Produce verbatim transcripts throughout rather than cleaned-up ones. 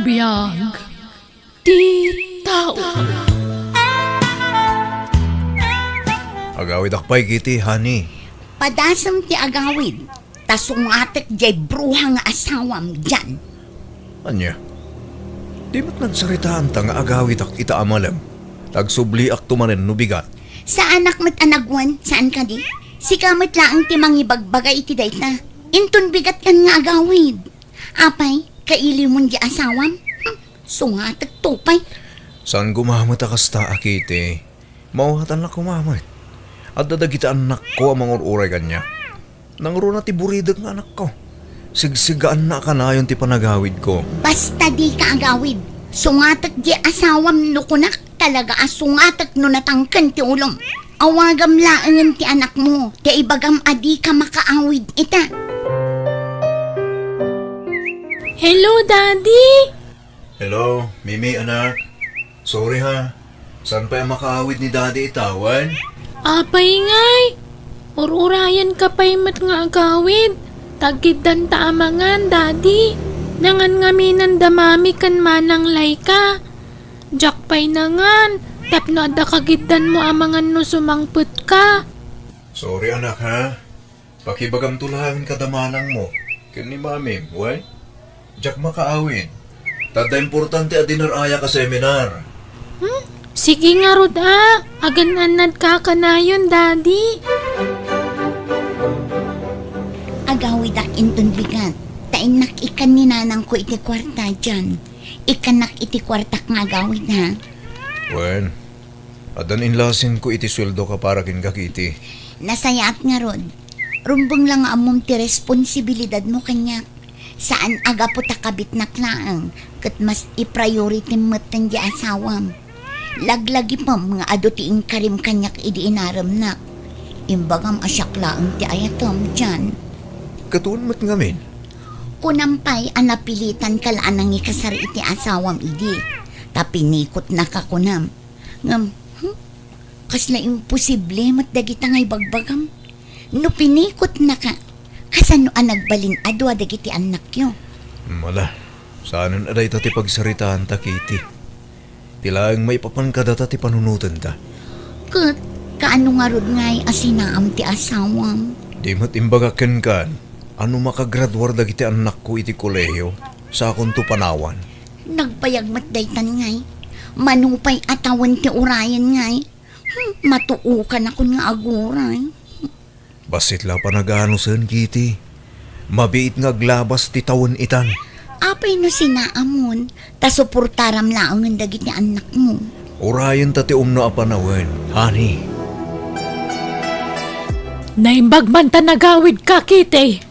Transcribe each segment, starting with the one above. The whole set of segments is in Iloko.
Biag ti tao. Agawidak pay, Kitty, honey. Padasem ti agawid, ta sungatek diay bruha nga asawam, Jan. Ania? Di met nagsaritaanta nga agawidak ita a malem. Tagsubli-akto manen no bigat. Saanak met a nagwan, saan kadi? Sika met laeng ti mangibagbaga iti dayta. Inton bigat kan nga agawid. Apay, kailiwmon diay asawam? Hm, sungatek to pay. Saan koma met a kasta, Kitty. Mawatannak koma met. Adda dagiti annakko a mangur-uray kaniak. Nangruna ti buridek nga anakko. Sigsigaanna a kanayon ti panagawidko. Basta dika agawid. Sungatek diay asawam no kunak, talaga a sungatek no natangken ti ulom. Awagam laengen ti anakmo, ta ibagam a dika makaawid ita. Hello, Daddy! Hello, Mimi, anak. Sorry ha. Saan pay a makaawid ni Daddy ita, wen? Apay ngay? Ur-urayenka pay met nga agawid. Taggiddanta a mangan, Daddy. Nangan ngamin da Mami ken Manang Laika. Diak pay nangan, tapno adda kagiddanmo a mangan no sumangpetka. Sorry, anak, ha? Pakibagamto laeng kada manangmo ken ni Mamim, wen? Diak makaawid. Ta adda importante a dinner-ayak a seminar. Hmm? Sige ngarud a, agan-annadka kanayon, Daddy. Agawidak inton bigat, ta innak ikkan ni nanangko iti kuarta, Jan. Ikkannak iti kuartak nga agawid, ha? Wen, addan inlasinko iti sueldoka para kenka, Kitty. Nasayaat ngarud. Rumbeng la nga ammom ti responsibilidadmo kaniak. Saan a gapu ta kabitnak laeng, ket mas i-priority met diay asawam. Laglagipem nga adu ti inkarim kaniak idi inaremnak. Imbagam a siak laeng ti ayatem, Jan. Ket wen met ngamin? Kunam pay a napilitanka la a nangikasar iti asawam idi, ta pinikotnaka kunam. Ngem, hmm? Kasla imposible met dagita nga ibagbagam. No pinikotnaka, kasano a nagbalin a dua dagiti annakyo? Ala, saanen a dayta ti pagsaritaanta, Kitty. Ti laeng maipapan kadata ti panunotenta. Ket kaano ngarud ngay a sinaam ti asawam? Di met imbagak kenka a no makagraduar dagiti annakko iti kolehio, sakonto panawan. Nagbayag met daytan ngay. Mano pay a tawen ti urayen ngay. Hmm, matuokanakon nga aguray. Bassit la panaganusen, Kitty. Mabiit nga aglabas ti tawen itan. Apay no sinaamon, ta suportaram laengen dagiti annakmo. Urayenta ti umno a panawen, honey. Naimbag man ta nagawidka, Kitty.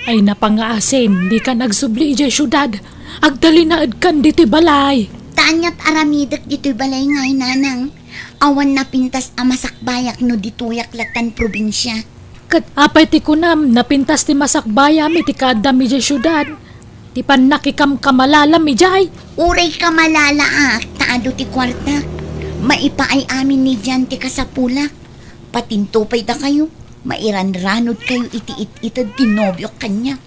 Ay napangaasim, dika nagsubli idiay siudad. Agtalinaedkan ditoy balay. Ta aniat aramidek ditoy balay ngay, nanang? Awan napintas a masakbayak no ditoyak latan probinsia. Ket apay ti kunam, napintas ti masakbayam iti kaaddam idiay siudad? Ti pannakikamkamalalam idiay? Uray kamalalaak, ta adu ti kuartak. Maipaay amin ni Jan ti kasapulak. Patinto pay dakayo, mairanranodkayo iti it-ited ti nobiok kaniak.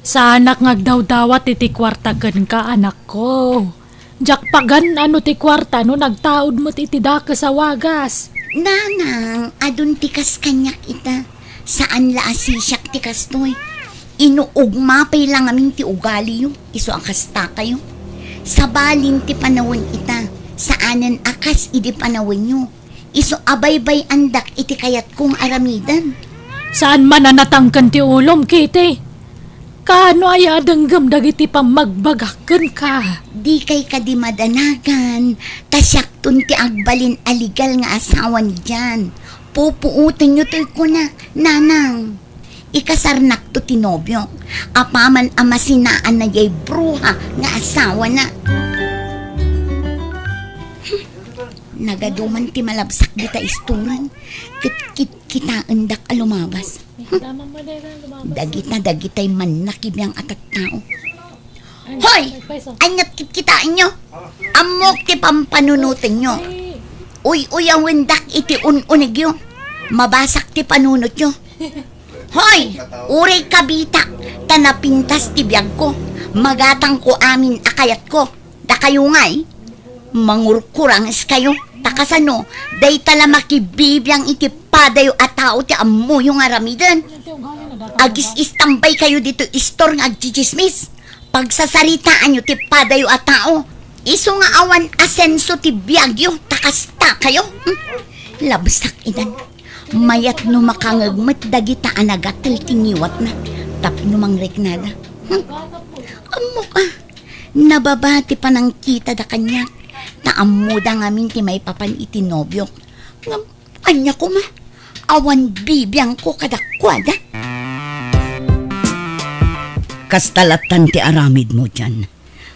Saanak nga agdawdawat iti kuarta kenka, anakko. Diak pagan-an no ti kuarta no nagtaud met iti dakes a wagas. Nanang, adun ti kas kaniak ita. Saan la a sisiak ti kastoy. Inuugma pay la ngamin ti ugaliyo, isu a kastakayo. Sabalin ti panawen ita, saanen a kas idi panawenyo. Isu a baybay-andak iti kayatko nga aramiden. Saan man a natangken ti ulom, Kitty. Kaano aya a denggem dagiti pammagbagak kenka? Dikay kadi madanagan, ta siakton ti agbalin a legal nga asawa ni Jan. Pupuotenyo toy kunak, nanang. Ikasarnakto ti nobiok, apaman a masinaanna diay bruha nga asawana. Nagaduman ti malabsak dita istoran, ket kitkitaendak a lumabas. Dagita, dagitay mannakibiang a tattao. Hoy! Aniat kitkitaenyo? Ammok ti pampanunotenyo. Uy-uyawendak iti un-unegyo. Mabasak ti panunotyo. Hoy! Uray kabitak, ta napintas ti biagko. Magatangko amin a kayatko. Dakayo ngay, mangurkurangeskayo. Ta kasano, dayta la makibibiang iti padayo a tao ti ammoyo nga aramiden. Agis-istambaykayo ditoy istor nga agtsitsismis. Pagsasaritaanyo ti padayo a tao. Isu nga awan asenso ti biagyo, ta kastakayo. Hmm? Labsak idan. Mayat no makangeg met dagita a nagatel ti ngiwatna tapno mangriknada. Hmm? Ammok a, nababa ti panangkitada kaniak, ta ammoda ngamin ti maipapan iti nobiok. Ngem ania koma, awan bibiangko kadakuada. Kasta lattan ti aramidmo dian.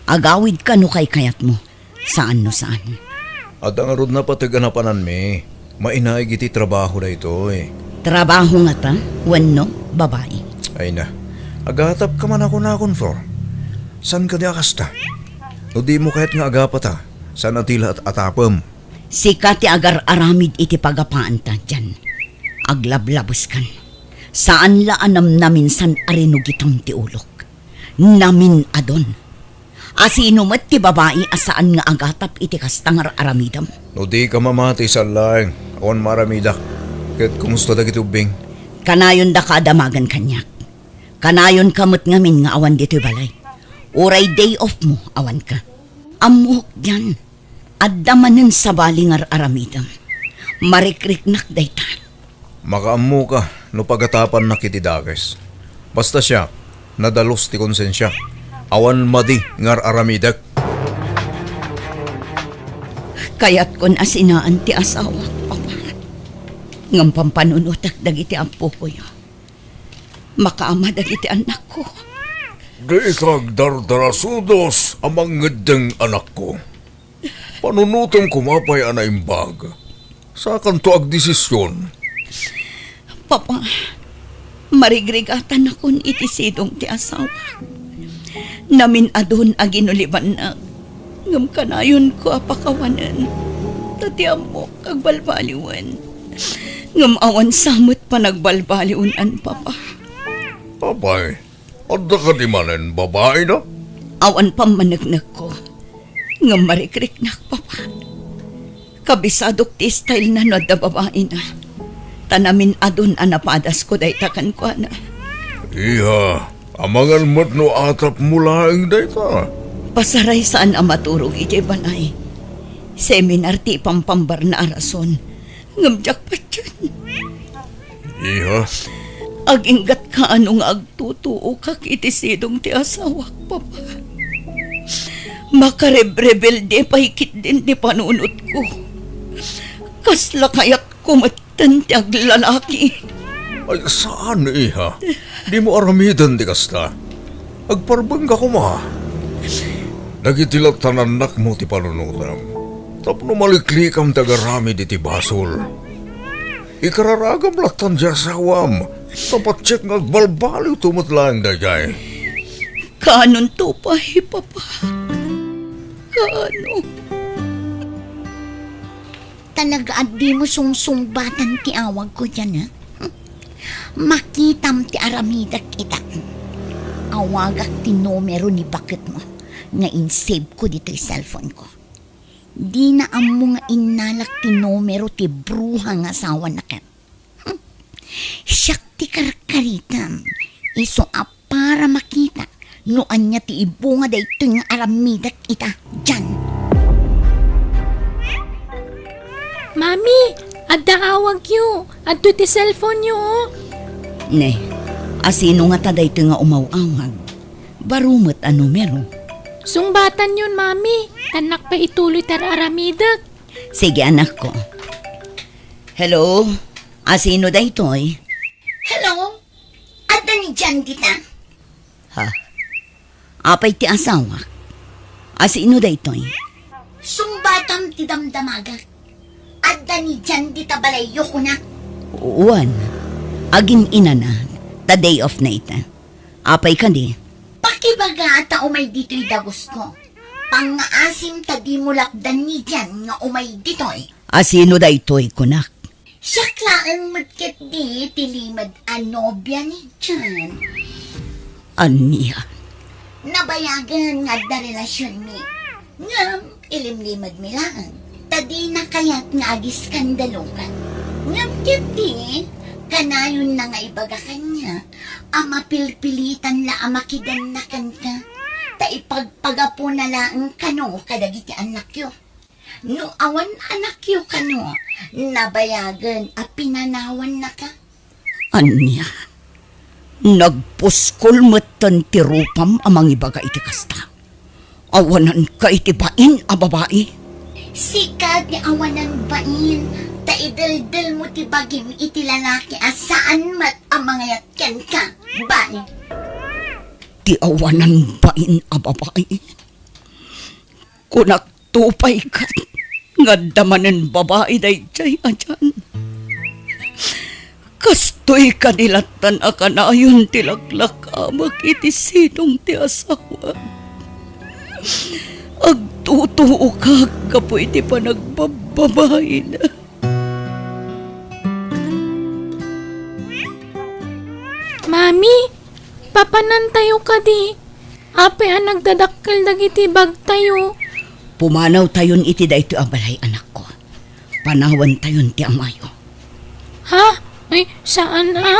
Agawidka no kaykayatmo. Saan no saan. Adda ngarud napateg a napananmi. Mainaig iti trabaho daytoy. Trabaho ngata wenno babai? Ay na. Agatapka man a kunakon, Flor. Saan kadi a kasta? No dimo kayat nga agapata, saan a ti la at-atapem? Sika ti agar-aramid iti pagapaanta dian. Aglablabeskan. Saan la a namnaminsan a rinugitam ti ulok. Namin-adon. Asino met ti babai a saan nga agatap iti kasta nga ar-aramidem? No dika mamati, saan laeng, awan maaramidak. Ket kumusta dagiti ubbing? Kanayon daka a damagen kaniak. Kanayonka met ngamin nga awan ditoy balay. Uray day off mo, awanka. Ammok dian. Adda manen sabali nga ar-aramidem. Marikriknak dayta. Makaammoka no pagatapannak iti dakes. Basta siak, nadalus ti konsensiak. Awan madi nga ar-aramidek. Kayatkon a sinaan ti asawak, Papa. Ngem pampanunotek dagiti appokoyo. Makaama dagiti annakko. Dika agdardarasudos a mangeddeng, anakko. Panunotem koma pay a naimbag. Sakanto agdesision. Papa, marigrigatanakon iti sidong ti asawak. Namin-adon a ginulibannak. Ngem kanayonko a pakawanen. Ta ti ammok agbalbaliwen. Ngem awan sa met panagbalbaliwen, Papa. Apay, adda kadi manen babaina? Awan pammaneknekko. Ngem marikriknak, Papa. Kabisadok ti style na no adda babaina. Ta namin-adon a napadasko dayta kenkuana. Iha, amangan met no atapmo laeng dayta. Pasaray saan a maturog idiay balay. Seminar ti ipampambarna a rason. Ngem diak patien. Iha? Aginggatka no nga agtutuokak iti sidong ti asawak, Papa. Makarebrebelde pay ketdin ti panunotko. Kasla kayatko metten ti aglalaki. Ay, saan, iha. Dimo aramiden ti kasta. Agparbengka koma. Dagiti lattan annakmo ti panunotem. Tapno maliklikam ti agaramid iti basol. Ikararagam lattan ti asawam. Ta patiek nga agbalbaliwto met laeng daydiay. Kaanonto pay, Papa? Kaano? Talaga a dimo sungsungbatan ti awagko dian, a? Makitam ti aramidek ita. Awagak ti numero ni baketmo nga insave ko ditoy cellphone ko. Dina ammo nga innalak ti numero ti bruha nga asawana ket. Hmm. Siak ti karkaritam. Isu a para makita no ania ti ibunga daytoy nga aramidek ita, Jan. Mami, adda awagyo. Adto ti cellphone-yo, o. Ne, asino ngata daytoy nga umaw-awag? Baro met a numero. Sungbatanyon, Mami. Tannak pay ituloy ti ar-aramidek. Sige, anakko. Hello? Asino daytoy? Hello? Adda ni Jan dita? Ha? Apay ti asawak? Asino daytoy? Sungbatam ti damdamagak. Adda ni Jan dita balayyo, kunak. Wen, agin-inana, ta day off na ita. Apay kadi? Pakibaga ta umay ditoy dagusko. Pangngaasim ta dimo lapdan ni Jan nga umay ditoy. Asino daytoy, kunak? Siak laeng met ketdi ti limed a nobia ni Jan. Ania? Nabayagen nga adda relasionmi. Ngem ilimlimedmi laeng, ta dina kayat nga agiskandaloka. Ngem ketdi, kanayonna nga ibaga kaniak a mapilpilitan la a makidenna kenka, ta ipagpagapuna laeng kano kadagiti annakyo. No awan annakyo kano, nabayagen a pinanawannaka. Ania? Nagpuskol metten ti rupam a mangibaga iti kasta? Awananka iti bain a babai? Sika ti awanan bain, ta ideldelmo ti bagim iti lalaki a saan met a mangayat kenka, bai. Ti awanan bain a babai? Kunak to pay ket nga adda manen babai daydiay a dian. Kastoy kadi lattan a kanayon ti laklakamek iti sidong ti asawak. Agtutuokak gapu iti panagbababaina. Mami, papanantayo kadi? Apay a nagdadakkel dagiti bagtayo? Pumanawtayon iti daytoy a balay, anakko. Panawantayon ti amayo. Ha? Ay, saan a?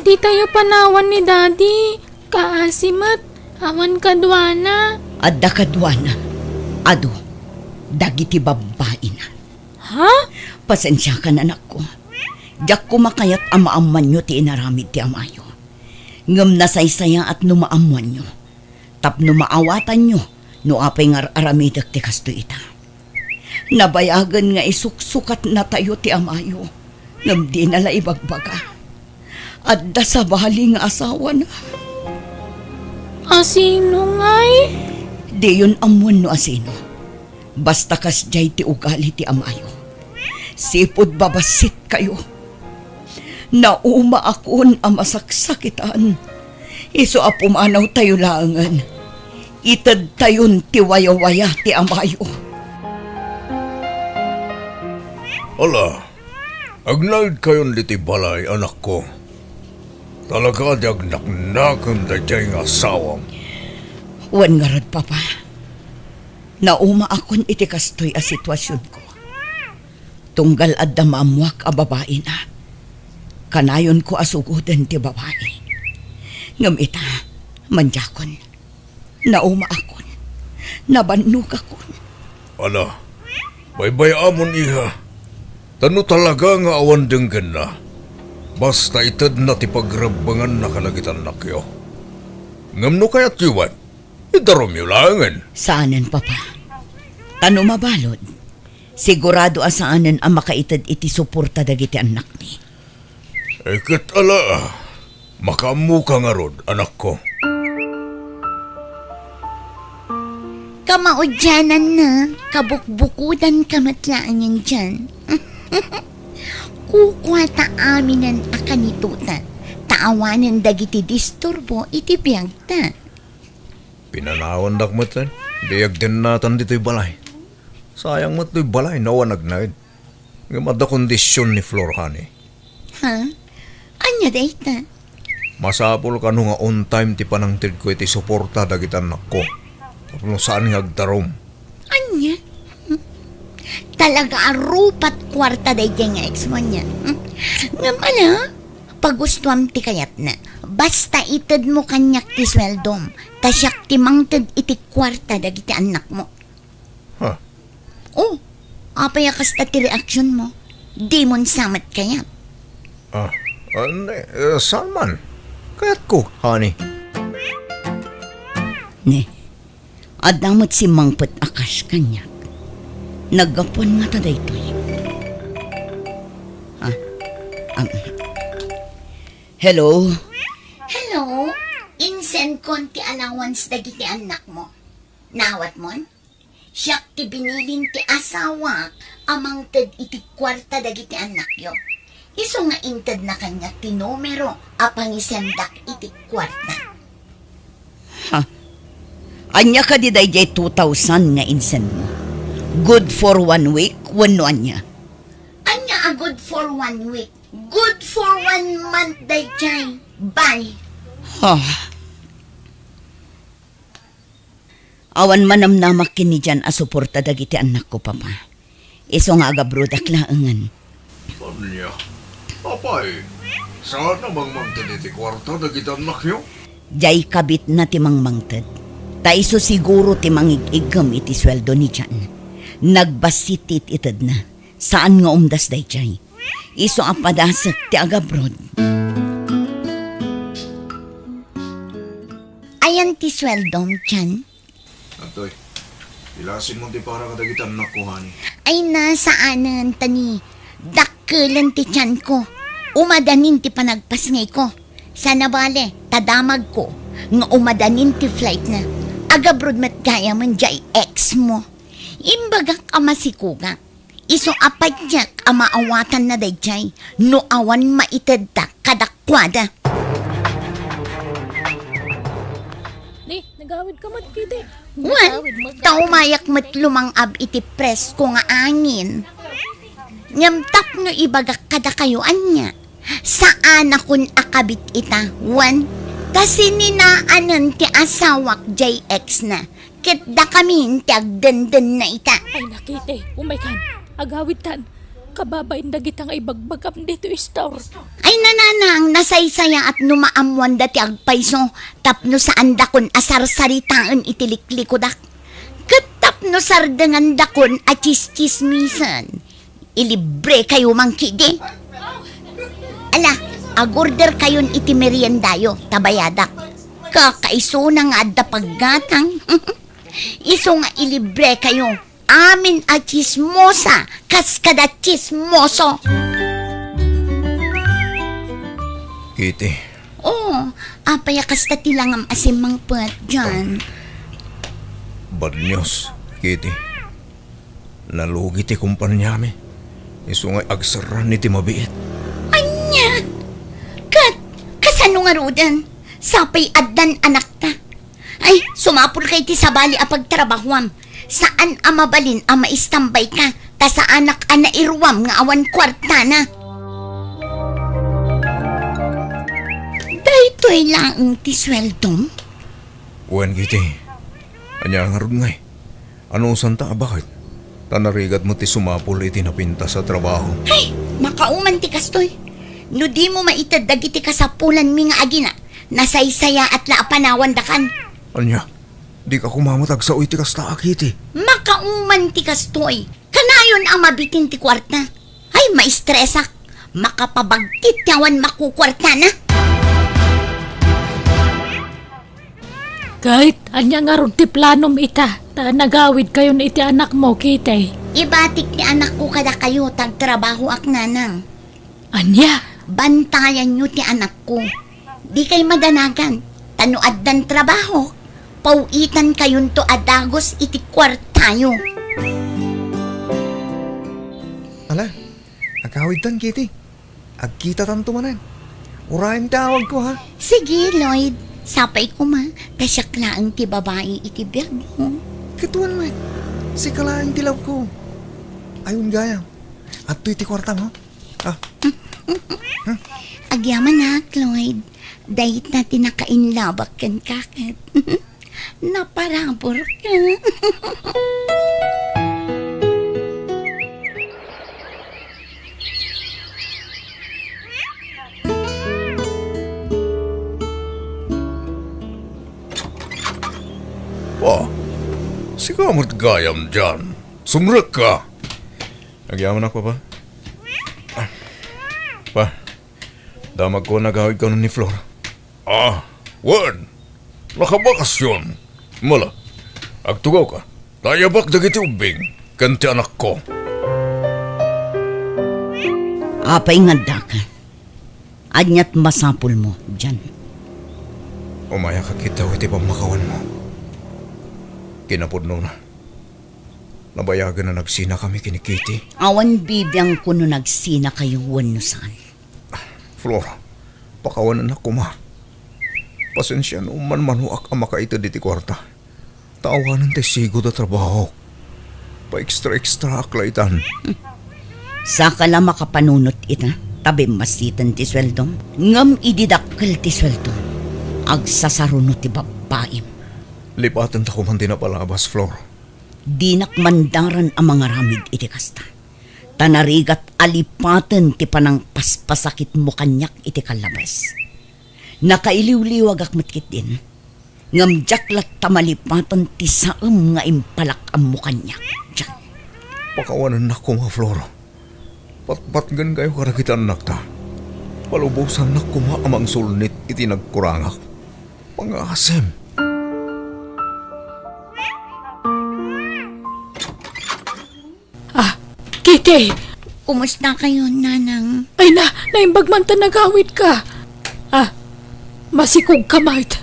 Ditayo panawan ni Daddy. Kaasi met, awan kaduana. Adda kaduana. Adu, dagiti babbaina. Ha? Pasensiakan, anakko. Diak koma kayat a maammoanyo ti inaramid ti amayo. Ngem nasaysayaat no maammoanyo, tapno maawatanyo no apay nga ar-aramidek ti kastoy ita. Nabayagen nga isuksukatnatayo ti amayo, ngem dina la ibagbaga. Adda sabali nga asawana. Asino ngay? Diyon ammoen no asino. Basta kasdiay ti ugali ti amayo. Sipud babassit kayo. Naumaakon a masaksakitan. Isu a pumanawtayo laengen, itedtayon ti wayawaya ti amayo. Ala, agnaedkayon ditoy balay, anakko. Talaga ti agnaknakem daydiay nga asawam. Wen ngarud, Papa. Naumaakon iti kastoy a situasionko. Tunggal adda maammoak a babaina, kanayonko a sugoden ti babai. Ngem ita, mandiakon. Naumaakon. Nabannogakon. Ala, baybay-amon, iha. Ta no talaga nga awan denggenna, basta itedna ti pagrebbenganna kadagiti annakyo. Ngem no kayatyo met, idarumyo laengen. Saanen, Papa. Ta no mabalud, sigurado a saanen a makaited iti suporta dagiti annakmi. Eh, ket ala, makaammoka ngarud, anakko. Kamaudiananna, kabukbukodanka met laengen dian. Kukuata aminen a kanitotan, ta awanen dagiti disturbo iti biagta. Pinanawandak met, eh. Di agdennatan ditoy balay. Sayang met toy balay no awan agnaed. Ngem adda kondision ni Flor, honey. Ha? Ania dayta? Masapul kano nga on time ti panangtedko iti suporta dagiti annakko. Tapno saan nga agdarum. Ania? Hmm? Talaga a rupat kuarta daydiay nga ex mo, ania? Hmm? Ngem ala, pagustuam ti kayatna. Basta itedmo kaniak ti sueldom, ta siak ti mangted iti kuarta dagiti annakmo. Ha? Oh, apay a kasta ti reaksionmo? Dimon sa met kayat? Ah, ah, ne, eh, saan man? Kayatko, honey. Ne, adda met simmangpet a cash kaniak. Naggapuan ngata daytoy. Ah, am, hello? Hello? Insendkon ti allowance dagiti annakmo. Naawatmon? Siak ti binilin ti asawak a mangted iti kuarta dagiti annakyo. Isu nga intedna kaniak ti numero a pangisendak iti kuarta. Ha? Ania kadi daydiay two thousand nga insenmo? Good for one week wenno ania? Ania a good for one week? Good for one month daydiay. Bye. Ha? Awan manamnamak ken ni Jan a suporta dagiti annakko, Papa. Isu nga agabrodak laengen. Ania? Apay, saan a mangmangted iti kuarta dagiti annakyo? Diay kabitna ti mangmangted. Ta isu siguro ti mangig-iggem iti sueldo ni Jan. Nagbassit ti it-itedna. Saan nga umdas daydiay. Isu a padasek ti agabrod. Ayan ti sueldom, Jan? Adtoy, ilasin mo ti para kadagiti annakko, honey. Ay, na, saanen, ta ni dakkelen ti tianko. Umadanin ti panagpasngayko. Sana bale, ta damagko nga umadanin ti flightna. Agabroad met gayamen diay ex mo. Imbagak a masikugak. Isu a patiek a maawatanna daydiay no awan maitedta kadakuada. Ni, nagawid ka met, Kitty. Wen, nagawid met. Ta umayak met lumang-ab iti presko nga angin. Ngem tapno ibagak kadakayo, ania? Saanakon a kabit ita, wen, ta sininaanen ti asawak diay ex na, ket dakamin ti agdendenna ita. Ay, na, Kitty, umaykan. Agawidtan. Kababain dagita nga ibagbagam ditoy store. Ay, nanang, nasaysayaat no maammoanda ti agpayso tapno saandakon a sarsaritaen iti liklikudak. Ket tapno sardengandakon a tsistsismisen. Ilibre kayo, Mang Kitty. Ala, agorder kayon iti meriendayo, ta bayadak. Kakaisuna nga adda paggatang. Isu nga ilibre kayo. Amin a tsismosa, kas kada tsismoso. Kitty. Oh, apay a kasta ti langam a simmangpet, Jan? Bad news, Kitty. Nalugi ti kumpaniami. Isu nga agserran iti mabiit. Ania? Ket, kasano ngaruden? Sapay addan anakta. Ay, sumapulka iti sabali a pagtrabahoam. Saan a mabalin a maistambayka, ta saanak a nairuam nga awan kuartana. Daytoy laeng ti sueldom? Wen, Kitty. Ania ngarud ngay? Anusanta a baket? Ta narigat met ti sumapul iti napintas a trabaho. Ay, makauman ti kastoy. No dimo maited dagiti kasapulanmi nga agina, nasaysayaat la a panawandakan. Ania? Dika koma met agsao iti kasta a, Kitty. Makauman ti kastoy. Kanayon a mabitin ti kuarta. Ay, maistresak. Makapabagtit ti awan makukuartana. Kate, ania ngarud ti planom ita? Ta nagawidkayon iti anakmo, Kitty. Ibatik ti anakko kadakayo, ta agtrabahoak, nanang. Ania? Bantayanyo ti anakko. Dikay madanagan, ta no addan trabaho, paw-itankayonto a dagus iti kuartayo. Ala, agawidtan, Kitty. Agkitatanto manen. Urayem ti awagko, ha? Sige, Lloyd. Sapay koma, ta siak laeng ti babai iti biagmo. Ket wen met, sika laeng ti love ko. Ayon gayam. Adtoy ti kuartam, ha? Ah. Agyamanak, Lloyd. Dayta ti nakainlabak kenka ket. Naparaburka. Pa, sika met gayam diay. Sumrekka. Agyamanak, Papa. Pa, damagko a nagawidkayo ni Flor. Ah, wen. Nakabakasyon. Mala, agtugawka. Ta ayabak dagiti ubbing ken ti anakko. Apay nga addaka? Aniat masapulmo, Jan? Umayak a kitaw iti pammakawanmo. Kinapudnona, nabayagen a nagsinakami ken ni Kitty. Awan bibiangko no nagsinakayo wenno saan. Flor, pakawanennak koma. Pasensiaem no manmanoak a makaited iti kuarta. Ta awanen ti sigud a trabahok. Pa-extra-extraak la itan. Saka la makapanunot ita, ta bimmassiten ti sueldom. Ngem idi dakkel ti sueldom, agsasaruno ti babbaim. Lipatenta koman ti napalabas, Flor. Dinak mandaran a mangaramid iti kasta. Ta narigat a lipaten ti panangpaspasakitmo kaniak iti kallabes. Nakailiwliwagak met ketdin. Ngem diak latta malipaten ti saem nga impalak-ammo kaniak, John. Pakawanennak koma, Flor. Patpatgenkayo kadagiti annakta. Palubosannak koma a mangsulnit iti nagkurangak. Pangasim. Ah, Kitty! Kumusta kayo, Nanang? Ay na, naimbag man ta nagawid ka. Ah, masikog ka, Mart.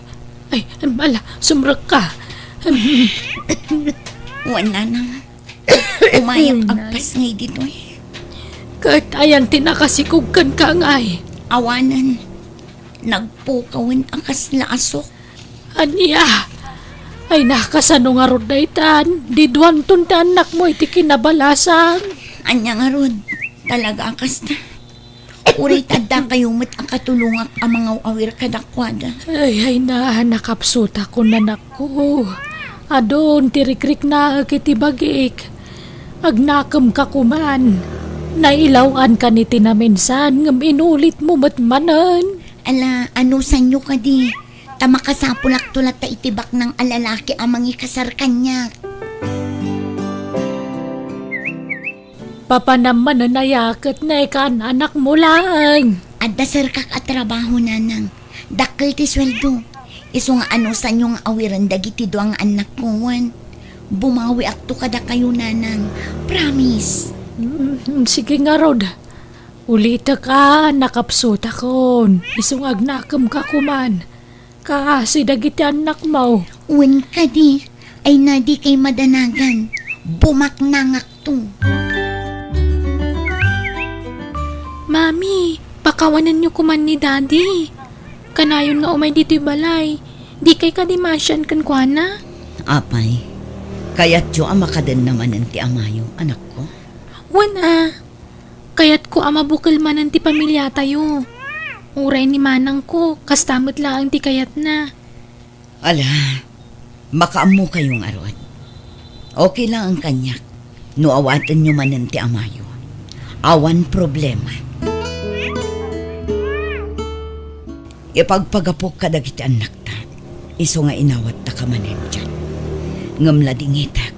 Ay, ala, sumrek ka. Wen, Nanang. Umayok agpasngay ditoy. Ket ayan ti nakasikog kenka ngay? Awanen. Nagpukawen a kasla asok. Ania? Ay, nakasano ngarud daytan? Diduanton ti annakmo iti kinabalasan. Ania ngarud? Talaga a kasta. Uray ta adda kayo met a katulongak a mangaw-awir kadakuada. Ay, ay na, nakapsutakon, anakko. Adun ti rikriknaek iti bagik. Agnakemka koman. Nailaw-ankan iti naminsan, ngem inulitmo met manen. Ala, anusanyo kadi? Ta makasapulakto latta iti baknang a lalaki a mangikasar kaniak. Papanam manen aya ket naekan-anakmo laeng. Adda serkak a trabaho, Nanang. Dakkel ti sueldo. Isu nga anusanyo nga awiren dagiti dua nga annakko wen. Bumawiakto kadakayo, Nanang. Promise. Mm, sige ngarud. Ulitek a, nakapsutakon. Isu nga agnakemka koman. Kaasi dagiti annakmo. Wen kadi, ay na dikay madanagan. Bumaknangakto. Mami, pakawanenyo koman ni Daddy. Kanayon nga umay ditoy balay. Dikay kadi maasian kenkuana? Apay, kayatyo a makadenna manen ti amayo, anakko? Wen a, kayatko a mabukel manen ti pamiliatayo. Uray ni manangko, kasta met laeng ti kayatna. Ala, makaammokayo ngarud. Okay laeng kaniak no awatenyo manen ti amayo. Awan problema. Ipagpagapok kadagiti annakta, isu nga inawattaka manen diay. Ngem ladingitek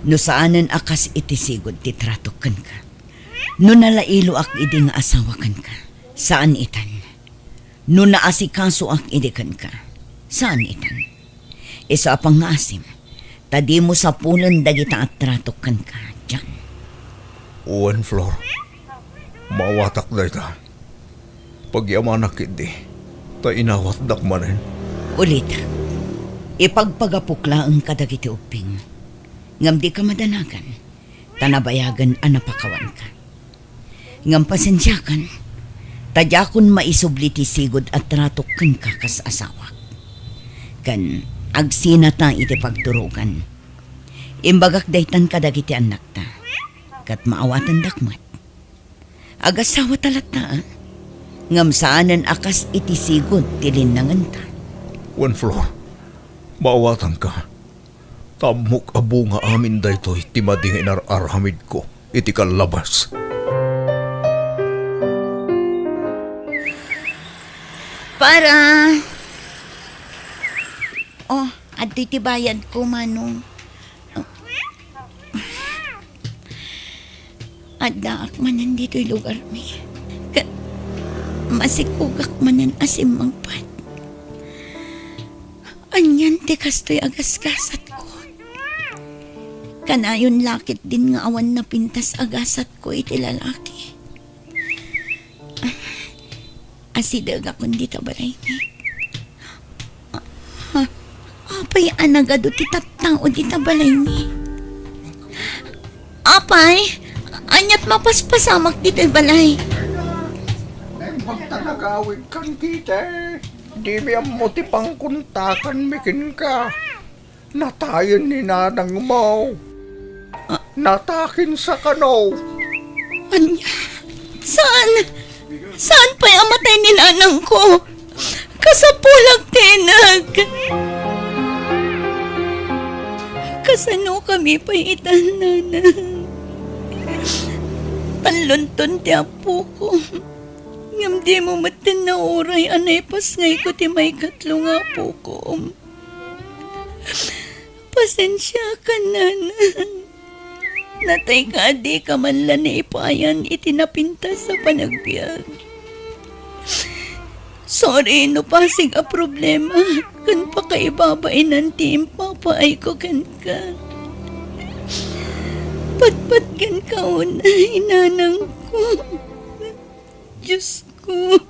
no saanen a kas iti sigud ti tratok kenka. No nalailoak idi nga asawa kenka, saan itan. No naasikasoak idi kenka, saan itan. Isu a pangngaasim, ta dimo sapulen dagita a tratok kenka, John. Wen, Flor. Maawatak dayta. Pagyamanak ketdi, ta inawatdak manen. Ulitek, ipagpagapok laeng kadagiti ubbing, ngem dika madanagan, ta nabayagen a napakawanka. Ngem pasensiakan, ta diakon maisubli ti sigud a tratok kenka kas asawak. Ken agsinata iti pagturogan. Imbagak daytan kadagiti annakta, ket maawatendak met. Agasawata latta, a? Ngem saanen a kas iti sigud ti linnangenta. Wen, Flor, maawatanka. Ta ammok a bunga amin daytoy ti madi nga inar-aramidko iti kallabas. Para. Oh, adtoy ti bayadko, Manong. Addaak manen ditoy lugarmi. Ket masikogak manen a simmangpet. Anian ti kastoy a gasgasatko? Kanayon la ketdin nga awan napintas a gasatko iti lalaki. Asidegakon dita balaymi. A-, a-, apay a nagadu ti tattao dita balaymi? Apay, aniat mapaspasamak ditoy balay? Naimbag ta nagawidkan, Kitty. Dimi ammo ti pangkontakanmi kenka. Natayen ni nanangmo. Ah. Natakinsa kano. Ania? Saan? Saan pay a matay ni nanangko? Kasapulak ti ineg. Kasanokami pay ita, nanang? Tallonton ti apoko. Ngem dimo metten nauray a naipasngayko ti maikatlo nga apokom. Pasensiakan, nanang. Natayka a dika man la naipayan iti napintas a panagbiag. Sorry no pasig a problema ken pakaibabainan ti impapaayko kenka. Patpatgenka unay, nanangko. Diosko,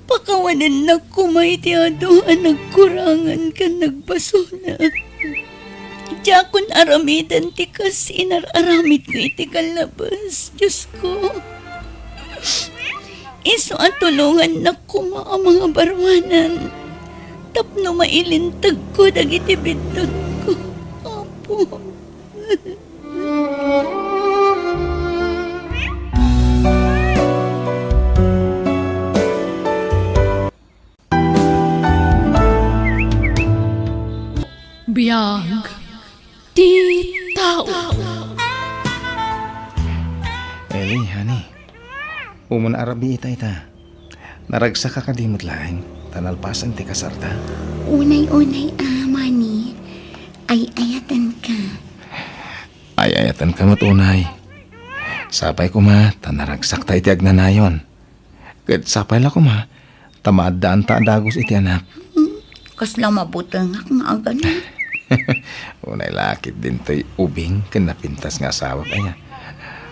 pakawanennak koma iti adu a nagkurangan ken nagbasolak. Diakon aramiden ti kas inar-aramidko iti kallabes, Diosko. Isu a tulongannak koma a mangabaruanan tapno mailintegko dagiti biddutko, Apo. Biag ti tao. Eli, honey, umuna a rabii ita, ita. Naragsaka kadi met laeng, ta nalpasen ti kasarta? Unay-unay a, Mani. Ay-ayatenka. Ay-ayatenka met unay. Sapay koma ta naragsakta iti agnanayon. Ket sapay la koma ta maaddaanta a dagus iti anak. Hmm, kasla mabutengak nga agana. Unay la ket dintoy ubing ken napintas nga asawak aya.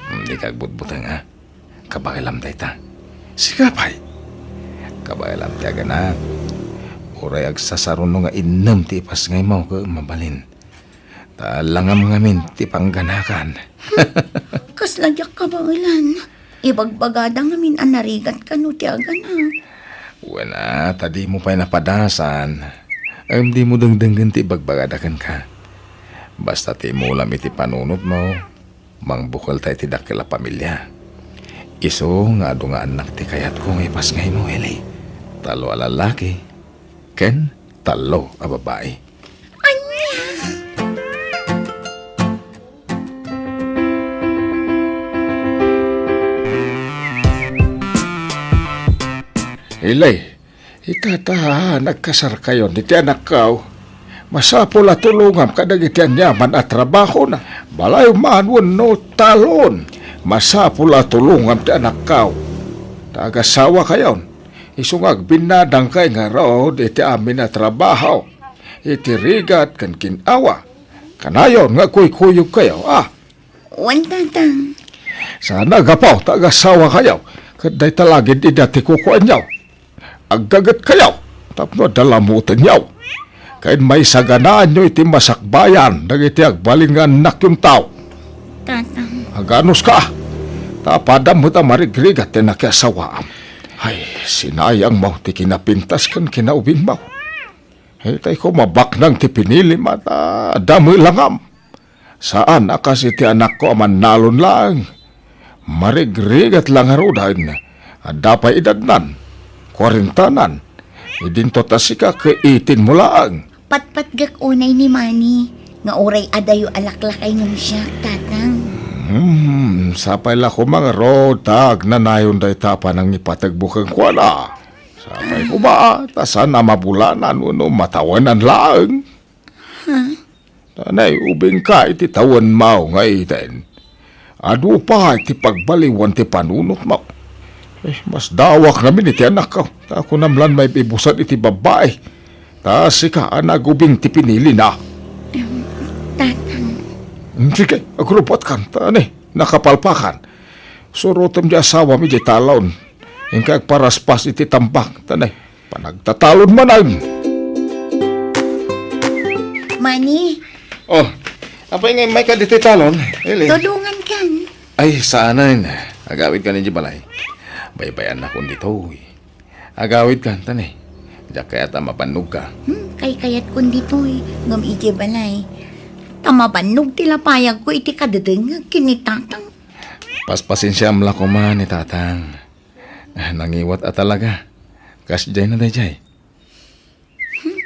Hmm, dika agbutbuteng a. Kabaelam dayta. Sika pay. Kabaelam ti aganak. Uray agsasaruno nga innem ti ipasngaymo ket mabalin. Ta langam ngamin ti pangganakan. Kasla diak kabaelan. Ibagbagada ngamin a narigat kano ti aganak. Wen a, ta dimo pay napadasan. Ngem dimo dengdenggen ti ibagbagada kenka. Basta ti imulam iti panunotmo, mangbukelta iti dakkel a pamilia. Isu nga adu nga annak ti kayatko nga ipasngaymo, Eli. Tallo a lallaki ken tallo a babai. Ania? Eli, ita ta nagkasarkayon iti anakko. Masapul a tulongam kadagiti aniaman a trabahona. Balay man wenno talon. Masapul a tulongam ti anakko. Ta agasawakayon. Isu nga agbinnadangkay ngarud iti amin a trabaho. Iti rigat ken gin-awa. Kanayon nga kuykuyogkayo, a? Wen, Tatang. Saan a gapu ta agasawakayo, ket dayta la gid ida ti kukuanyo. Aggagetkayo tapno adda lamutenyo. Ket maisaganaanyo iti masakbayan dagiti agbalin nga annakyo. Tatang. Aganuska, ta apadam met a marigrigat ti nakiasawaam. Ay, sinayangmo ti kinapintas ken kinaubingmo. Itay koma baknang ti pinilim a ta adda met langam. Saan a kas iti anakko a mannalon laeng. Marigrigat la ngaruden. Adda pay edadnan. Kuarentanan. Idinto ta sika ket eighteen mo laeng. Patpatgek unay ni Manny nga uray adayo a laklakay ngem siak, Tatang. Hmm, sapay la koma ngarud ta agnanayon dayta a panangipategmo kenkuana. Sapay koma ta saan a mabulanan wenno matawenan laeng. Ha? Tanay, ubingka iti tawenmo nga iten. Adu pay ti pagbaliwan ti panunotmo. Eh, masdawak ngamin iti anakko. Ta kunam lan maibibusad iti babbai. Ta sika a nagubing ti pinilina. Em, Tatang. Hmm, sige, agrupatkan. Ta ne, nakapalpakan. Surotem ti asawam iti talon. Inka agparaspas iti tambak. Ta ne, panagtatalon manen. Manny. Oh, apay nga immayka ditoy talon, Eli? Tulongankan. Ay, saanen. Agawidkan idiay balay. Baybay-annakon ditoy. Agawidkan, ta ne. Diak kayat a mabannogka. Hmm, kaykayatkon ditoy. Ngem idiay balay. Ta mabannog ti lapayagko iti kadedengngeg ken ni Tatang. Paspasensiam la koma ni Tatang. Ah, nangiwat a talaga. Kasdiay na daydiay. Hmm,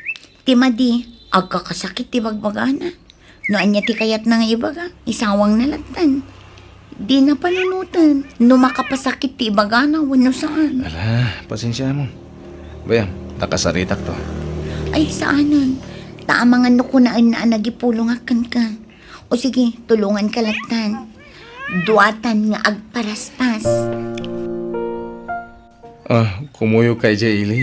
ti madi, Agkakasakit ti bagbagana. No ania ti kayatna nga ibaga, isawangna lattan. Dina panunoten no makapasakit ti ibagana wenno saan. Ala, pasensiamo. Bayam, nakasaritakto. Ay, saanen. Ta amangan no kunaenna a nagipulongak kenka. O sige, tulonganka lattan. Duatan nga agparaspas. Ah, kumuyogka idiay ili.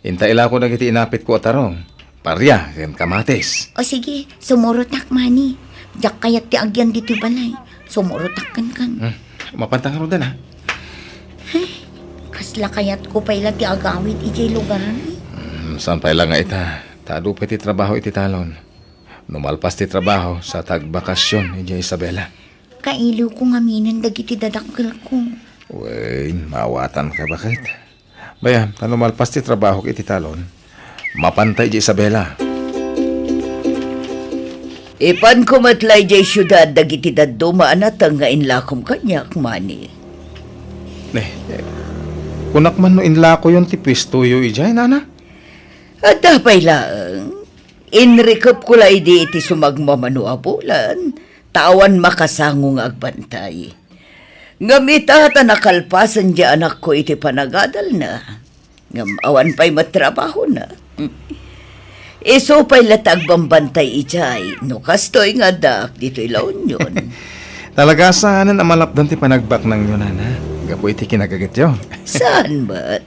Inta ilako dagiti inapitko a tarong, paria, ken kamatis. O sige, sumurotak, Mani. Diak kayat ti agyan ditoy balay. Sumurotak kenkan. Hmm, mapanta ngaruden, a? Ay, kasla kayatko pay la ti agawid idiay lugaran, eh. Hmm, saan pay la nga ita? Ta adu pay ti trabaho iti talon. No malpas ti trabaho, sa ta agbakasyon idiay Isabela. Kailiwko ngaminen dagiti dadakkelko. Wen, maawatanka, baket. Bayam, ta no malpas ti trabahok iti talon, mapanta idiay Isabela. Ipanko met la idiay siudad dagiti dadduma a nateng nga inlakom kaniak, Mani. Ne, eh, kunak man no inlakoyon ti puestoyo idiay, nana? Adda pay laeng. Inrikepko la idi iti sumagmamano a bulan, ta awan makasango nga agbantay. Ngem ita ta nakalpasen ti anakko iti panagadalna, ngem awan pay met trabahona. Isu pay la ti agbambantay idiay, no kastoy nga addaak ditoy La Union. Talaga saanen a malapdan ti panagbaknangyo, nana, gapu iti kinagagetyo. Saan met?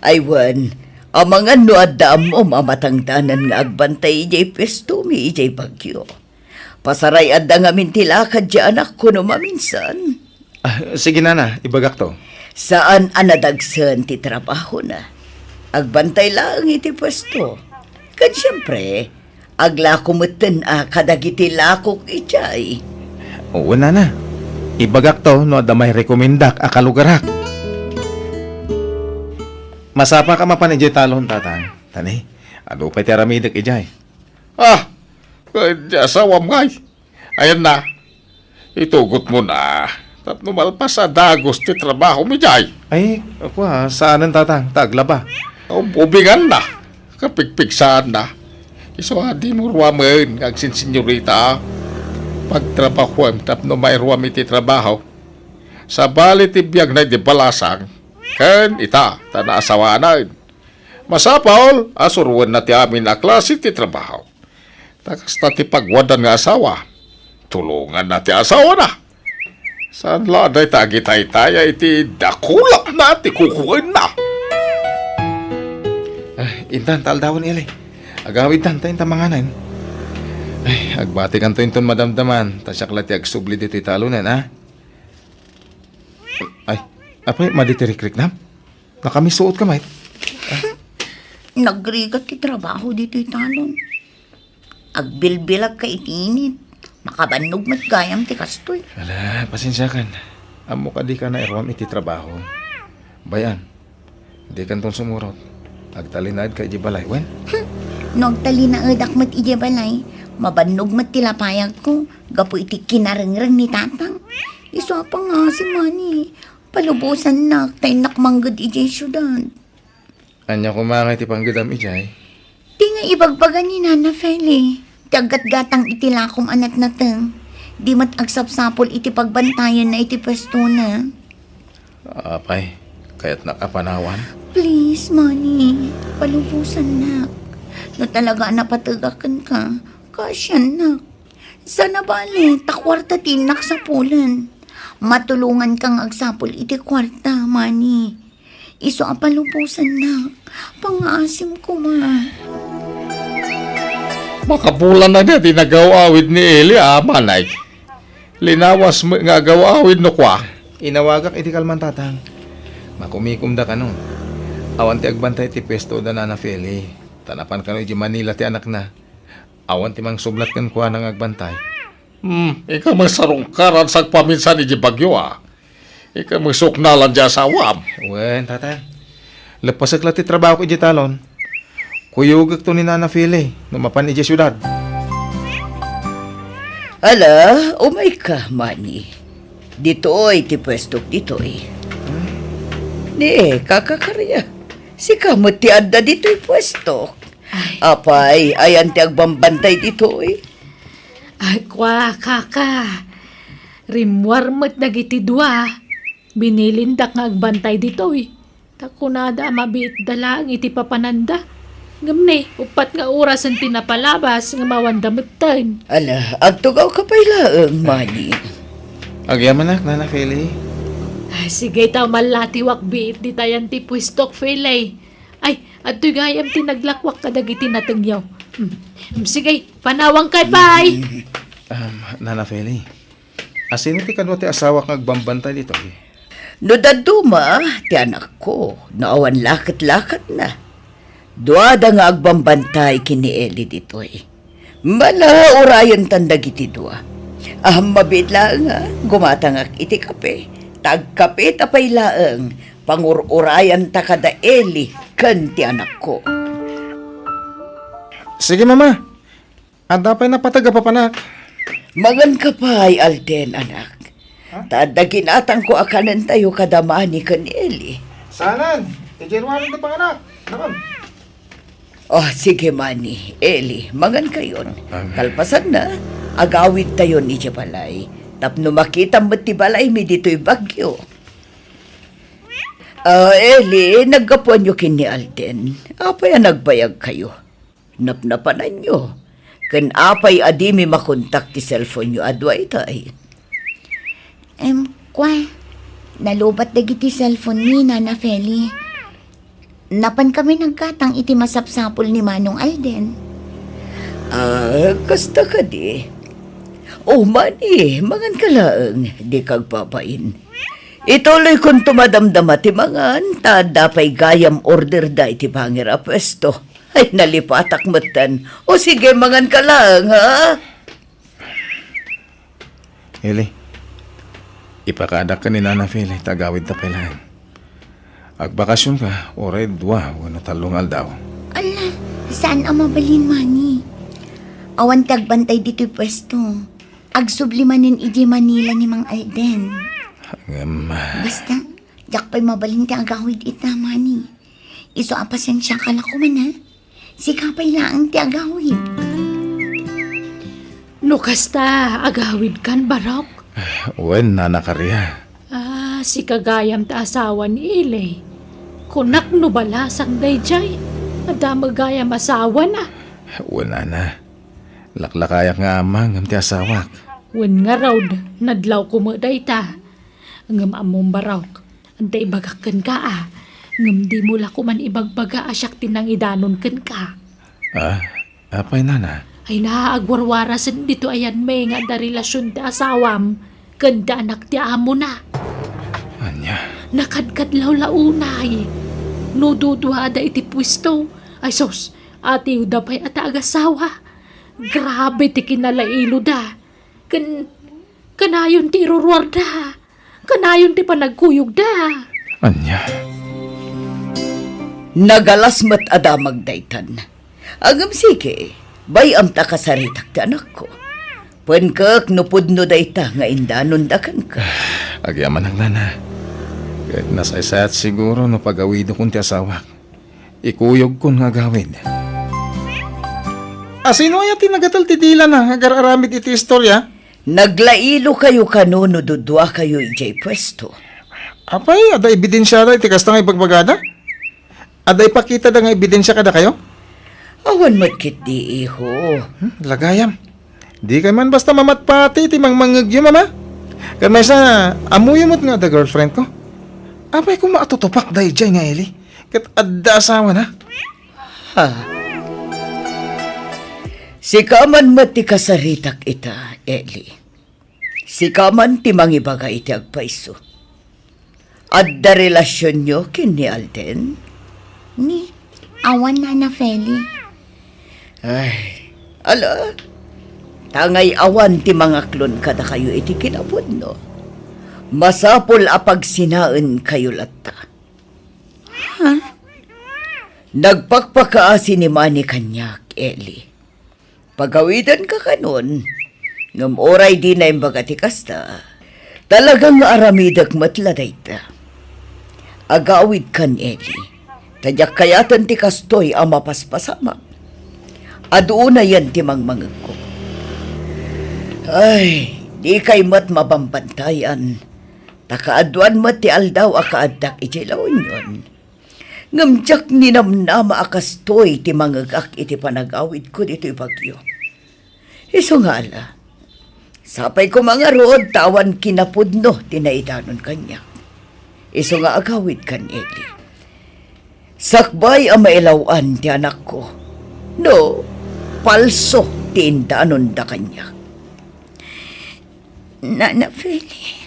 Ay wen, amangan no adda ammom a matangdanan nga agbantay idiay puestomi idiay Baguio. Pasaray-adda ngamin ti lakad ti anakko no maminsan. Ah, sige, nana, ibagakto. Saan a nadagsen ti trabahona. Agbantay laeng iti puesto. Ken siempre, aglako metten a kadagiti lakok idiay. Wen, nana. Ibagakto no adda mairekomendak a kalugarak. Masapaka mapan idiay talon, tatang. Tani, adu pay ti aramidek idiay. Ah, ken ti asawam ngay. Ayanna, itugotmon a tapno malpas a dagus ti trabahom idiay. Ay, kua, saanen, tatang, ta aglaba. Ub-, ubinganna, kapigpigsaanna. Isu a dimo ruamen nga agsinsinyorita. Pagtrabahuem tapno mairuam iti trabaho. Sabali ti biagna idi balasang, ken ita, ta naasawanen. Masapul a suroenna ti amin a klase ti trabaho. Ta kasta ti pagwaddan nga asawa, tulonganna ti asawana. Saan la dayta agitaytaya iti dakulapna ti kukuenna. Ah, intan, ta aldawen, Eli. Agawidtan, ta intan manganen. Ay, agbatikanto inton madamdaman, ta siak la ti agsubli ditoy talonen, a? Ay, apay, madi ti rikriknam? Nakamisuotka met? Nagrigat ti trabaho ditoy talon. Agbilbilagka iti init. Makabannog met gayam ti kastoy. Ala, pasensiakan. Ammok a dika nairuam iti trabaho. Bay-am, dikanton sumurot. Agtalinaedka idiay balay, wen? Hmm. No agtalinaedak met idiay balay, mabannog met ti lapayagko gapu iti kinarengreng ni tatang. Isu a pangngaasim, Mani. Palubosannak, ta innak mangged idiay siudad. Ania koma ngay ti panggedam idiay? Ti nga ibagbaga ni Nana Feli, ti aggatgatang iti lakom a natnateng. Di met agsapsapul iti pagbantayenna iti puestona. Apay, kayatnak a panawan? Please, Mani, palubosannak. No talaga a napategak kenka, kaasiannak. Saan a bale, ta kuarta ti innak sapulen. Matulonganka nga agsapul iti kuarta, Mani. Isu a palubosannak. Pangngaasim koma. Makabulan na di nagaw-awid ni Eli, a, manay. Linawas met nga agaw-awid no kua. Inawagak iti kalman, tatang. Makumikomda kano. Awan ti agbantay ti puesto da Nana Feli. Ta napan kano iti Manila ti anakna. Awan ti mangsublat kenkuana nga agbantay. Hmm, ika met sarungkaran sagpaminsan iti bagyo, a. Ika met suknalan ti asawam. Wen, tatang. Leppasek la ti trabahok iti talon. Kuyogekto ni Nana Feli no mapan iti siudad. Ala, umayka, Mani. Ditoy ti puestok ditoy. Ni, kakakaria. Sika met ti adda ditoy puestok. Apay, ayan ti agbambantay ditoy? Ay, kua, kaka. Rimmuar met dagiti dua. Binilindak nga agbantay ditoy. Ta kunada a mabiitda laeng iti papananda. Ngem ne, uppat nga orasen ti napalabas nga mawanda metten. Ala, agtugawka pay laeng, Mani. Agyamanak, Nana Feli. Ah, sige, ta mallatiwak biit ditayan ti puestok, Feli. Ay, adtoy gayam ti naglakwak kadagiti natengyo. Hmm. Hmm, sige, panawangkay pay. Um, Nana Feli, asino ti kadua ti asawak nga agbambantay ditoy? No dadduma, ti anakko, no awan laket-laketna. Duada nga agbambantay ken ni Eli ditoy. Mala, urayentan dagiti dua. Ahem, mabiit laeng a gumatangak iti kape. Ta agkapeta pay laeng, pangur-urayanta kada Eli ken ti anakko. Sige, Mama. Adda pay napateg a papanak. Manganka pay, Alden, anak. Ha? Ta adda ginatangko a kanentayo kada Mani ken Eli. Saanen, idiay ruar ti panganak. Nakon. Oh, sige, Mani, Eli, mangankayon. Ah. Kalpasanna, agawidtayon idiay balay. Tapno makitam met ti balaymi ditoy Baguio. Ah, Eli, naggapuanyo ken ni Alden. Apay a nagbayagkayo? Napnapananyo. Ken apay a dimi makontak ti cellphone-yo a dua itay? Em, kua, nalubat dagiti cellphone-mi, Nana Feli. Napankami naggatang iti masapsapul ni Manong Alden. Ah, kasta kadi? O, Mani, manganka laeng, dika agbabain. Ituloykonto madamdama ti mangan, ta adda pay gayam orderda iti pangir a puesto. Ay, nalipatak metten. O sige, manganka laeng, ha? Eli, ipakaadak ken ni Nana Feli ta agawidta pay laeng. Agbakasionka, uray dua wenno tallo nga aldaw. Ala, saan a mabalin, Mani? Awan ti agbantay ditoy puesto. Agsubli manen idiay Manila ni Mang Alden. Ngem, basta, diak pay mabalin ti agawid ita, Mani. Isu a pasensiaka la koma, ha? Sika pay laeng ti agawid. No kasta, agawidkan, Barok? Wen, Nana Karia. Ah, sika gayam ti asawa ni Eli. Kunak no balasang daydiay. Adda met gayam asawana. Wen, Nana. Laklakayak nga ama ngem ti asawak. Wen ngarud, nadlawko met dayta. Ngem ammom, Barok, adda ibagak kenka a, ngem dimo la koman ibagbaga a siak ti nangidanon kenka. Ah, apay, Nana? Ay, naagwarwarasen ditoy a yanmi nga adda relasion ti asawam ken ti anak ti amona. Ania? Nakadkadlawlaw unay. No duduada iti puesto, ay sus, atiwda pay a ti agasawa. Grabe ti kinalailoda. Ken, kanayon ti iruruarda. Kanayon ti panagkuyogda. Ania? Nagalas met a damag daytan. Ngem sige, bay-am ta kasaritak ti anakko. Penkek no pudno dayta nga indanonda kenka. Agyamanak, Nana. Ket nasaysayat siguro no pagawidokon ti asawak. Ikuyogkon nga agawid. Asino aya ti nagatel ti dilana nga agar-aramid iti istoria? Naglailokayo kano no duduakayo idiay puesto? Apay, adda ebidensiada iti kasta nga ibagbagada? Adda ipakitada nga ebidensia kadakayo? Awan met ketdi, iho. Hmm, lagayam. Dikay man basta mamatpati iti mangmangngegyo, Mama. Ken maysa, ammoyo met nga adda girlfriendko. Apay koma a tutupak daydiay nga Eli? Ket adda asawana? Ha? Sika man met ti kasaritak ita, Eli. Sika man ti mangibaga iti agpayso. Adda relasionyo ken ni Alden? Ni, awan, Nana Feli. Ay, ala, ta ngay-awan ti mangaklon kadakayo iti kinapudno. Masapul a pagsinaenkayo latta. Ha? Nagpakpakaasi ni Manny kaniak, Eli. Pagawidanka kanon, ngem uray dina imbaga ti kasta, talaga nga aramidek met la dayta. Agawidkan, Eli, ta diak kayaten ti kastoy a mapaspasamak. Adu unayen ti mangmangegko. Ay, dikay met mabambantayan, ta kaaduan met ti aldaw a kaaddak idiay La Union. Ngem diak ninamnama a kastoy ti mangegak iti panagawidko ditoy Baguio. Isu nga ala, sapay koma ngarud ta awan kinapudno ti naidanon kaniak. Isu nga agawid kan Eli. Sakbay a mailaw-an ti anakko, no palso ti indanonda kaniak. Nana Feli.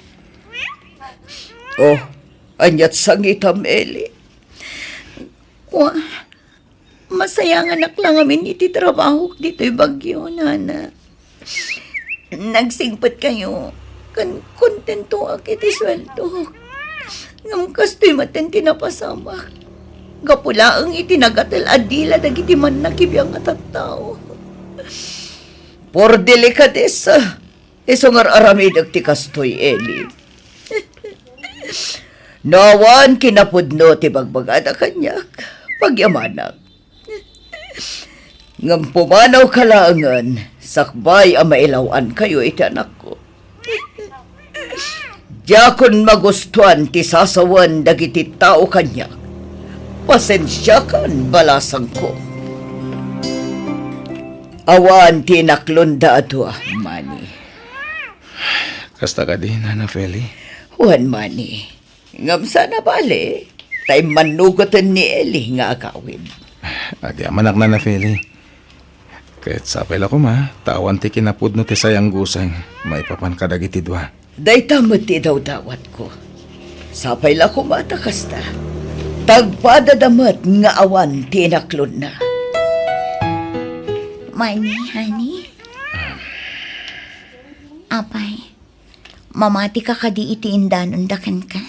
Oh, ania't sangitam, Eli? Kua, masayanganak la ngamin iti trabahok ditoy Baguio, nana. Nagsingpetkayo, ken kontentoak iti sueldok. Ngem kastoy met ti napasamak. Gapu laeng iti nagatel a dila dagiti mannakibiang a tattao. Por delikadesa, isu nga ar-aramidek ti kastoy, Eli. No awan kinapudno ti bagbagada kaniak, pagyamanak. Ngem pumanawka laengen sakbay a mailaw-ankayo iti anakko. Diakon magustuan ti sasawen dagiti tao kaniak. Pasensiakan, balasangko. Awan ti inaklonda a dua, Manny. Kasta kadi, Nana Feli? Wen, Manny. Ngem saan a bale, ta immannugoten ni Eli nga agawid. Agyamanak, Nana Feli. Ket sapay la koma, ta awan ti kinapudno ti sayanggosen maipapan kadagiti dua. Dayta met ti idawdawatko. Sapay la koma ta kasta. Tagpadada met nga awan ti inaklonna. Manny, honey? Apay, mamatika kadi iti indanonda kenka?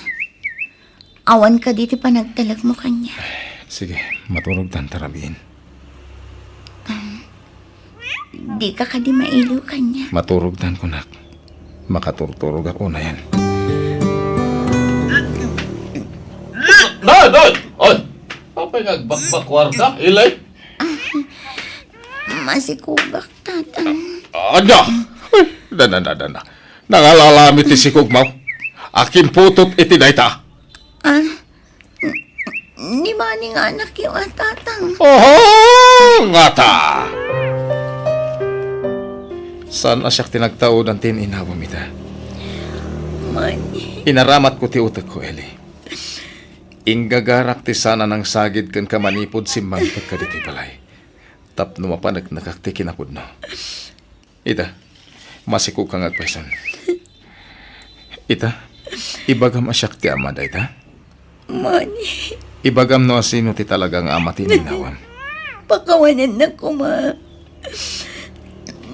Awan kadi ti panagtalekmo kaniak? Sige, maturogtan ta rabiin. Dika kadi mailiw kaniak? Maturogtan, kunak. Makaturturogak unayen. Nay, nay! Ay! Apay nga agbakbakuarka, Eli? Masikogak, Tatang. Ania? Ay, dana, dana, dana. Nangalalam iti sikogmo. Akinputot iti dayta. Ah, n-, ni Manny nga anakyo a, Tatang. Oho, ngata! Saan a siak ti nagtaudan ti inawam ita? Manny. Inaramatko ti utekko, Eli. Inggagarak ti saan a nangsagid kenka manipud simmangpetka ditoy balay. Tapno mapaneknekak ti kinapudno. Ita, masikogka nga agpayson. Ita, ibagam a siak ti ama dayta? Manny. Ibagam no asino ti talaga nga ama ti ininawam. Pakawanennak koma.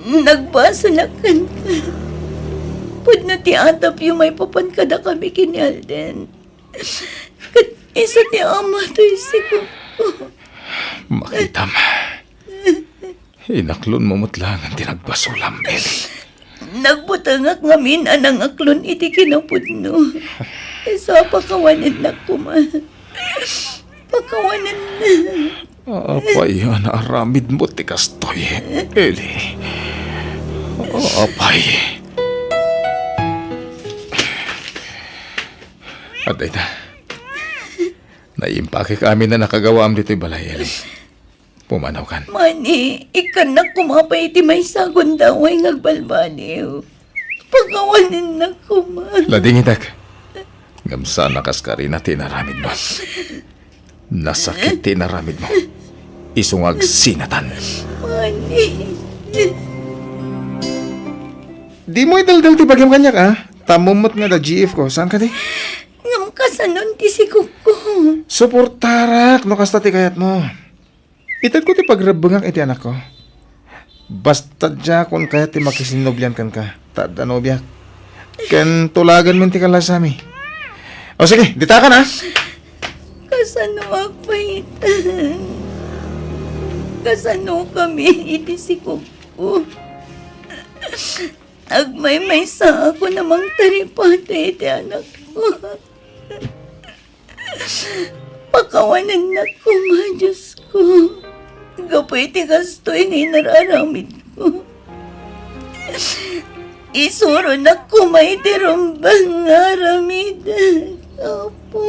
Nagbasolak kenka. Pudno ti atapyo maipapan kadakami ken ni Alden. Ket isu ti ama toy sikogko. Makitam. Inaklonmo met laengen ti nagbasolam, Eli. Nagbutengak ngamin a nangaklon iti kinapudno. Isu a pakawanennak koma. Pakawanennak. Apay a naaramidmo ti kastoy, Eli? Apay. Adda ita. Naimpakek amin a nakagawaam ditoy balay, Eli. Pumanawkan. Manny, ikkannak koma pay iti maysa a gundaway nga agbalbaliw. Pakawanennak koma. Ladingitek. Ngem saan a kas karina ti inaramidmo. Nasakit ti inaramidmo. Isu nga agsinatan. Manny. Dimo idaldal ti bagim kaniak, a? Tammo met nga adda G F ko. Saan kadi? Ngem kasanon ti sikogko? Suportarak no kasta ti kayatmo. Itedko ti pagrebbengak iti anakko. Basta diakon kayat ti makisinnobian kenka, ta adda nobiak. Ken tulaganmi ti kallasami. O sige, ditakan, a. Kasano agpaitan? Kasanokami iti sikogko? Agmaymaysaakon a mangtaripatay iti anakko. Pakawanennak koma, Diosko. Gapu iti kastoy nga inar-aramidko, isuronak koma iti rumbeng nga aramidek, Apo.